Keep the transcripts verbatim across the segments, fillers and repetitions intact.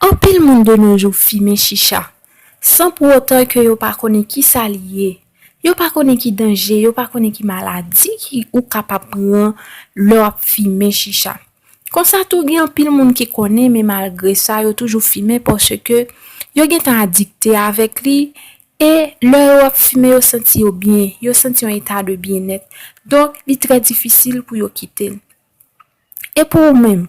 Anpil moun de nos jours fimen chicha, san pou otan ke yo pa konnen ki sa li ye. Yo pa konnen ki danje, yo pa konnen ki maladi ki ou kapab pran lè w ap fimen chicha. Konsa tou, gen anpil moun ki konnen, men malgre sa, yo toujou fimen paske yo gentan adikte avèk li. E lè yo ap fimen, yo santi yo byen, yo santi yon eta de byennèt. Donk, li trè difisil pou yo kite l. E pou ou menm,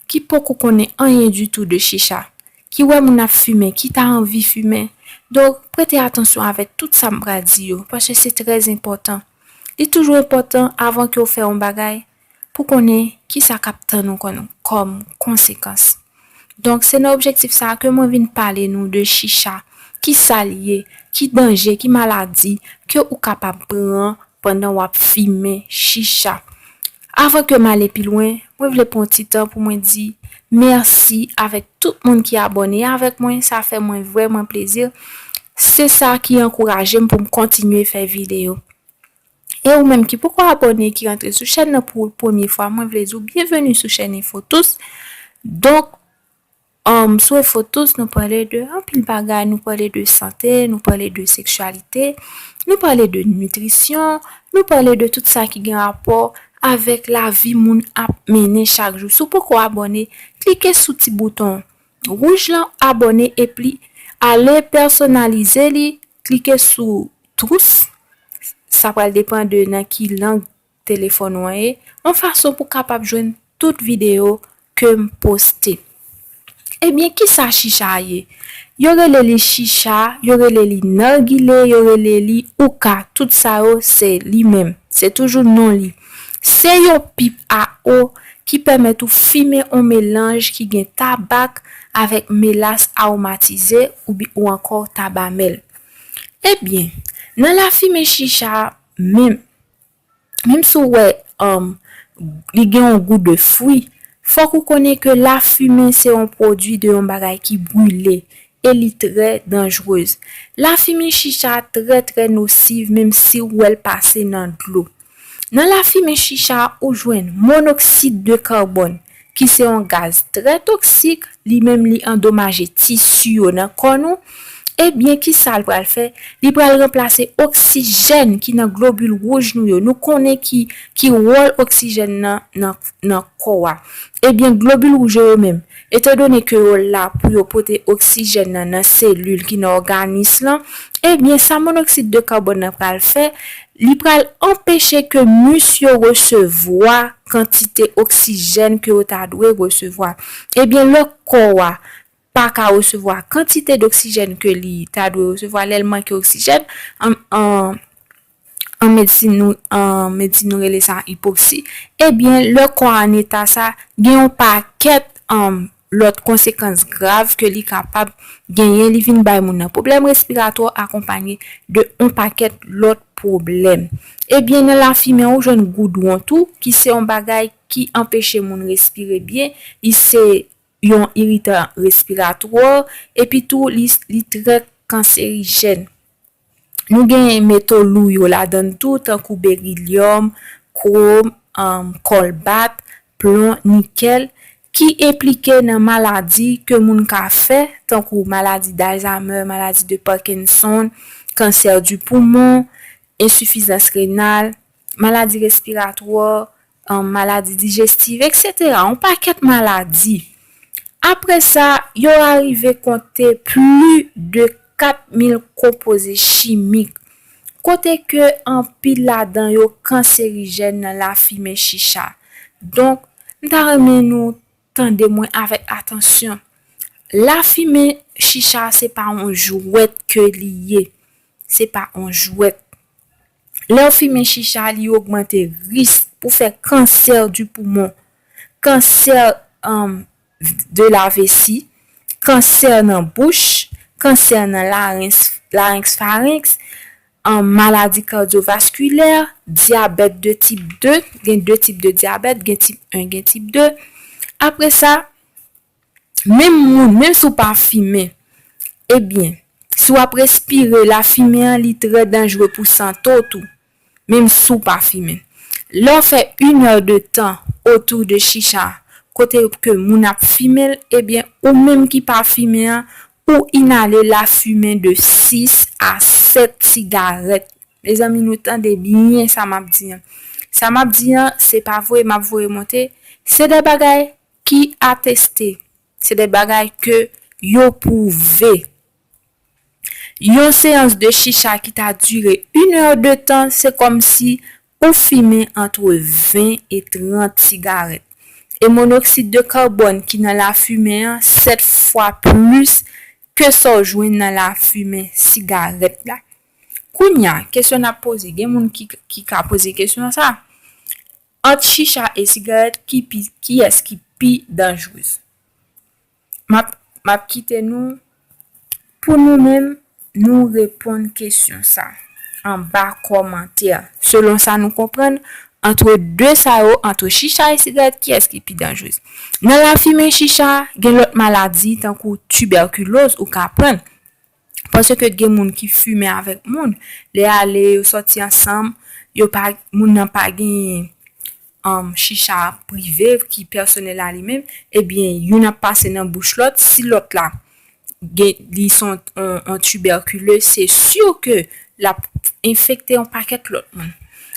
ki poko konnen anyen ditou de chicha, ki wè moun ap fimen, ki ta anvi fimen, donk, prete atansyon avèk tout sa m pral di yo, paske se trè enpòtan. Li toujou enpòtan avan ke w fè yon bagay, pou konnen ki sa k ap tann ou kòm konsekans. Donk, se nan objektif sa a ke mwen vin pale nou de chicha, ki sa l ye, ki danje, ki maladi ke ou kapab pran pandan w ap fimen chicha. Avan ke m ale pi lwen, mwen vle pran yon ti tan pou mwen di mèsi avèk tout moun ki abòne avèk mwen, sa fè mwen vrèman plezi. Se sa ki ankouraje m pou m kontinye fè videyo. E ou menm ki poko abòne, ki rantre sou chèn nan pou premye fwa, mwen vle di w byenveni sou chèn Info Tous. Donk, um, sou Info Tous, nou pale de anpil bagay, nou pale de sante, nou pale de seksyalite, nou pale de nitrisyon, nou pale de tout sa ki gen rapò avèk lavi moun ap mennen chak jou. Si w poko abòne, klike sou ti bouton wouj lan, abòne, epi ale pèsonalize li, klike sou tous. Sa pral depann de nan ki lang telefòn ou an ye, yon fason pou kapab jwenn tout videyo ke m poste. Ebyen, ki sa chicha ye? Yo rele li chicha, yo rele li nargile, yo rele li ouka, tout sa yo se li menm. Se toujou non li. Se yon pip a o ki pèmèt ou fimen yon melanj ki gen tabak avèk melas awomatize ou bi-, ou ankò tabamèl. Ebyen, nan lafimen chicha a menm, menm si w wè, um, li gen yon gou de fwi, fòk ou konnen ke lafimen se yon pwodui de yon bagay ki brile e li trè danjrez. Lafimen chicha trè, trè nosiv, menm si w wè l pase nan dlo. Nan lafimen chicha, ou jwenn monoksid de kabòn, ki se yon gaz trè toksik, li menm li andomaje tisi yo nan kò nou. Ebyen, ki sa l pral fè? Li pral ranplase oksijèn ki nan globil wouj nou yo. Nou konnen ki, ki wòl oksijèn nan, nan, nan kò a. Ebyen, globil wouj yo, yo menm, etandone ke yo la pou yo pote oksijèn nan nan selil ki nan òganis lan, ebyen, sa monoksid de kabòn nan pral fè, li pral anpeche ke mis yo resevwa kantite oksijèn ke yo ta dwe resevwa. Ebyen, lè kò a pa ka resevwa kantite doksijèn ke li ta dwe resevwa, lè l manke oksijèn, an, an, an medsin nou, an medsin nou rele sa ipoksi, ebyen, lè kò a nan eta sa, gen yon pakèt, an, lòt konsekans grav ke li kapab genyen, li vin bay moun nan pwoblèm respiratwa akonpanye de yon pakèt lòt pwoblèm. Ebyen, nan lafimen, ou jwenn goudwon tou, ki se yon bagay ki anpeche moun respire byen, li se yon iritan respiratwa, epi tou, li, li trè kanserijèn. Nou gen meto lou yo ladan l tou, tankou berilyòm, kwòm, um, kòbat, plon, nikèl, ki enplike nan maladi ke moun ka fè, tankou maladi d'Alzheimer, maladi de Parkinson, kansè di poumon, ensifizans renal, maladi respiratwa, um, maladi dijestiv, etsetera. Yon pakèt maladi. Apre sa, yo arive konte plis de kat mil konpoze chimik, kote ke anpil ladan yo kanserijèn nan lafimen chicha. Donk, m ta renmen nou tande mwen avèk atansyon. Lafimen chicha se pa yon jwèt ke li ye. Se pa yon jwèt. Lè w fimen chicha, li ogmante risk pou fè kansè di poumon, kansè, um, de la vesi, kansè nan bouch, kansè nan larens, larens, farens, um, maladi kadyovaskilè, dyabèt de tip de, gen de tip de dyabèt, gen tip en, gen tip de. Apre sa, menm moun, menm si w pa fimen, ebyen, si w ap respire lafimen an, li trè danjre pou sante w tou, menm si w pa fimen. Lè w fè une heure de temps autour de chicha, kote ke moun ap fimen l, ebyen, ou menm ki pa fimen an, ou inale la fumée de six à sept cigarettes. Mezanmi, nou tande byen sa m ap di an. Sa m ap di an, se pa voye m ap voye monte, se de bagay ki ateste, se de bagay ke yo pwouve. Yon seyans de chicha ki ta dire une heure de temps, se kòmsi ou fimen entre vingt et trente sigarèt. E monoksid de kabòn ki nan lafimen an sèt fwa plis ke sa w jwenn nan lafimen sigarèt la. Kounye a, kesyon n ap poze, gen moun ki, ki ka poze kesyon sa. Ant chicha e sigarèt, ki pi, kiyès ki pi danjrez? M ap, m ap kite nou, pou nou menm, nou reponn kesyon sa anba kòmantè. Selon sa nou konprann, antre de sa yo, antre chicha e sigarèt, kiyès ki pi danjrez? Nan lafimen chicha, gen lòt maladi, tankou tibèkiloz, ou ka pran. Paske gen moun ki fimen avèk moun. Lè ale, yo sòti ansanm, yo pa, moun nan pa genyen, um, chicha prive ki pèsonèl a li menm, ebyen, youn ap pase nan bouch lòt. Si lòt la, gen, li se yon, yon, yon tibèkile, se si ke l ap enfekte yon pakèt lòt moun.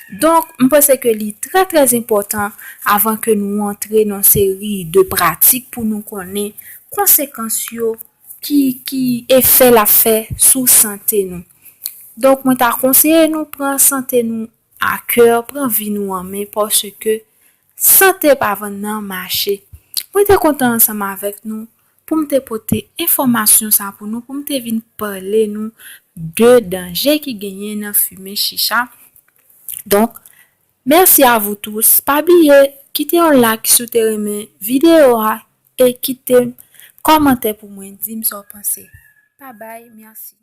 Donk, m panse ke li trè, trè enpòtan avan ke nou antre nan seri de pratik pou nou konnen konsekans yo, ki, ki efè l ap fè sou sante nou. Donk, mwen ta konseye nou pran sante nou a kè, pran vi nou an men, paske sante pa vann nan mache. Mwen te kontan ansanm avèk nou pou m te pote enfòmasyon sa pou nou, pou m te vin pale nou de danje ki genyen nan fimen chicha. Donk, merci à vous tous. Pa bliye, kite yon like si w te renmen videyo a e kite kòmantè pou mwen, di m sa w panse. Bye bye, merci.